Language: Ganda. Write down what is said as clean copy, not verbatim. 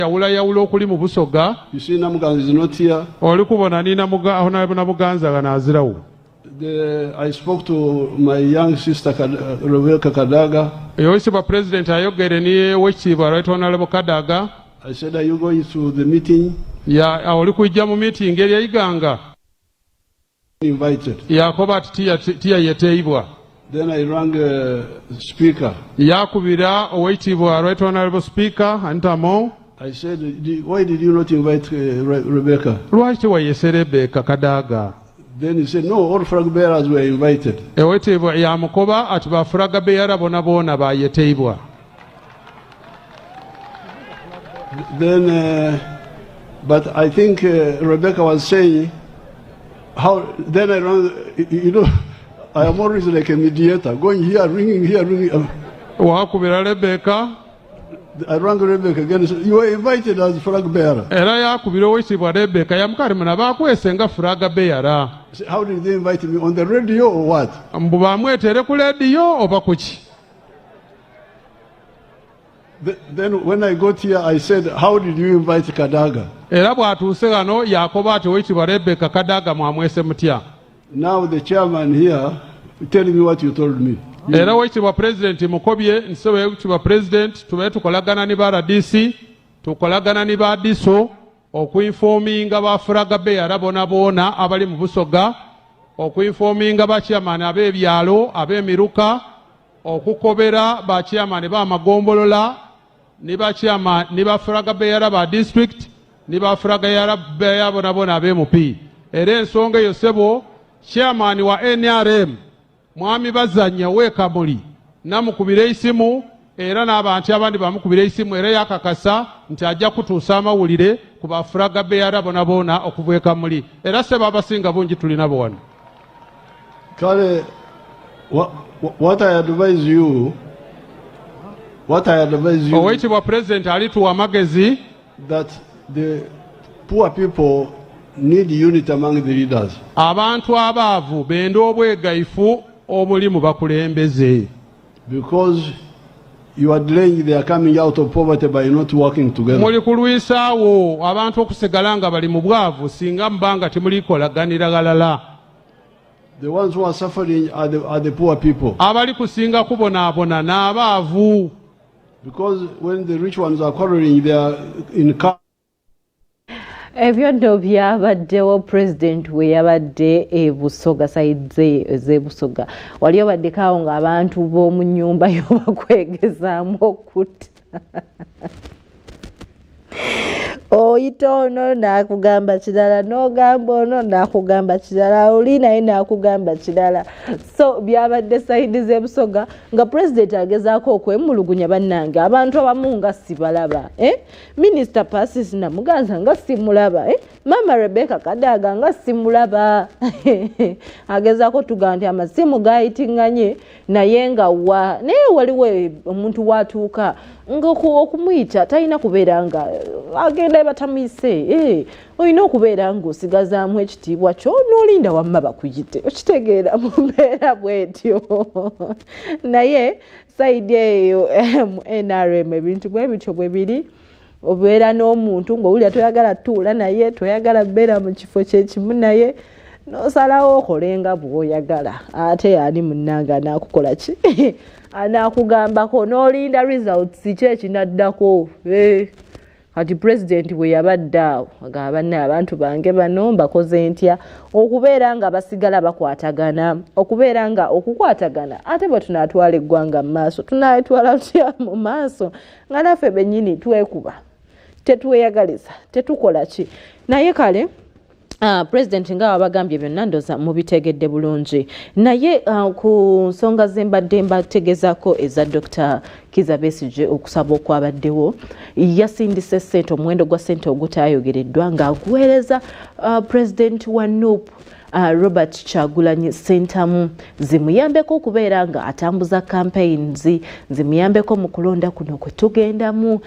Yawulayawula okuli mu Busoga. You see, Namuganza is not here. Oli kubona ni Namuganza ganaazirawo. I spoke to my young sister Rebecca Kadaga. Yoisibwa President ayogere ni Owekitiibwa Right Honorable Kadaga. I said, "Are you going to the meeting?" Ya oli kujja mu meeting eri Iganga? Invited. Yakoba ati tiyayeteibwa. Then I rang Speaker. Yakubira Owekitiibwa Right Honorable Speaker Anita Among. I said, "Why did you not invite Rebecca?" Lwaki tewayese Rebecca Kadaga? Then he said, "No, all flag bearers were invited." Owekitiibwa yamukoba ati ba flag bearer bona boona bayeteibwa. Then, but I think Rebecca was saying, how, then I rang, I am always like a mediator, going here, ringing here, ringing. Wakubira Rebecca. I rang Rebecca again and said, "You were invited as flag bearer." Era yakubira Owekitiibwa Rebecca yamukali muna bakwese nga flag bearer. I said, "How did they invite me? On the radio or what?" Mbu bamwetere ku lediyo oba kuki? Then when I got here, I said, "How did you invite Kadaga?" Era bw'atuuse wano yakoba ati Owekitiibwa Rebecca Kadaga mwamwese mutya? Now the chairman here, tell me what you told me. Era Owekitiibwa Pulezidenti mukobye nti Owekitiibwa Pulezidenti tubaye tukolagana ne ba RDC, tukolagana ne ba DISO okuinforminga ba flag bearer bona boona abali mu Busoga, okuinforminga ba chairman ab'ebyalo, ab'emiruka, okukobera ba chairman b'amagombolola ne ba chairman ne ba flag bearer ba district ne ba flag bearer bona bona ab'MP. Era ensonga eyo ssebo chairman wa NRM Mwami Bazanya weekamuli namukubira esimu, era n'abantu abandi bamukubira esimu, era yakakasa nti ajja kutuusa amawulire ku ba flag bearer bona boona okuva e Kamuli. Era ssebo abasinga bungi tulinabo wano. Kale, what I advise you, what I advise you, Oweekitiibwa Pulezidenti alituwa amagezi that the poor people need unity among the leaders. Abantu abaavu benda obwegayifu obuli mu bakulembeze. Because you are delaying their coming out of poverty by not working together. Muli kulwisaawo abantu okusigala nga bali mu bwavu singa muba nga temulikolaganira galala. The ones who are suffering are the poor people. Abali kusinga kubonaabona n'abaavu. Because when the rich ones are quarreling, they are in car. Ebyo nno byabaddewo Pulezidenti we yabadde e Busoga, side z'e Busoga. Wali obaddeko awo ng'abantu b'omu nnyumba yo bakwegezaamu okutta. Oyita ono n'akugamba kirala, n'ogamba ono n'akugamba kirala, oli naye n'akugamba kirala. So byabadde side z'e Busoga nga Pulezidenti agezaako okwemulugunya, bannange abantu abamu nga sibalaba, eh? Minisita Persis Namuganza nga simulaba, eh? Mama Rebecca Kadaga nga simulaba. Agezaako tugamba nti amasimu gayitiŋŋanye naye nga wa naye waliwo omuntu watuuka nga okumuyita talina kubeera nga agenda batamuyise, eh, olina okubeera ng'osigazaamu ekitiibwa kyo n'olinda wamma bakuyite, okitegeera mu mbeera bwetyo. Naye side eyo mu NRM ebintu bwe bityo bwe biri. Obeera n'omuntu ng'owulira toyagala tuula naye, toyagala beera mu kifo kyekimu naye, n'osalawo okole nga bw'oyagala. Ate ani munnange anaakukola ki, anaakugambako? N'olinda results ki ekinaddako, eh. Kati Pulezidenti bwe yabadde awo agamba, bannaye abantu bange bano mbakoze ntya okubeera nga basigala bakwatagana, okubeera nga okukwatagana? Ate bwe tunaatwala eggwanga mu maaso, tunaatwala tutya mu maaso nga naffe bennyini twekuba, tetweyagaliza, tetukola ki? Naye kale President nga wabagambye byonna ndoza mubitegedde bulungi. Naye ku nsonga ze mbadde mbategezaako eza Dr. Kiza Besigye, okusaba okwabaddewo, yasindise ssente, omuwendo gwa ssente ogutayogereddwa, ng'aguweereza President wa NUP Robert Kyagulanyi Ssentamu, zimuyambeko okubeera nga atambuza campaigns, zimuyambeko mu kulonda kuno kwe tugendamu.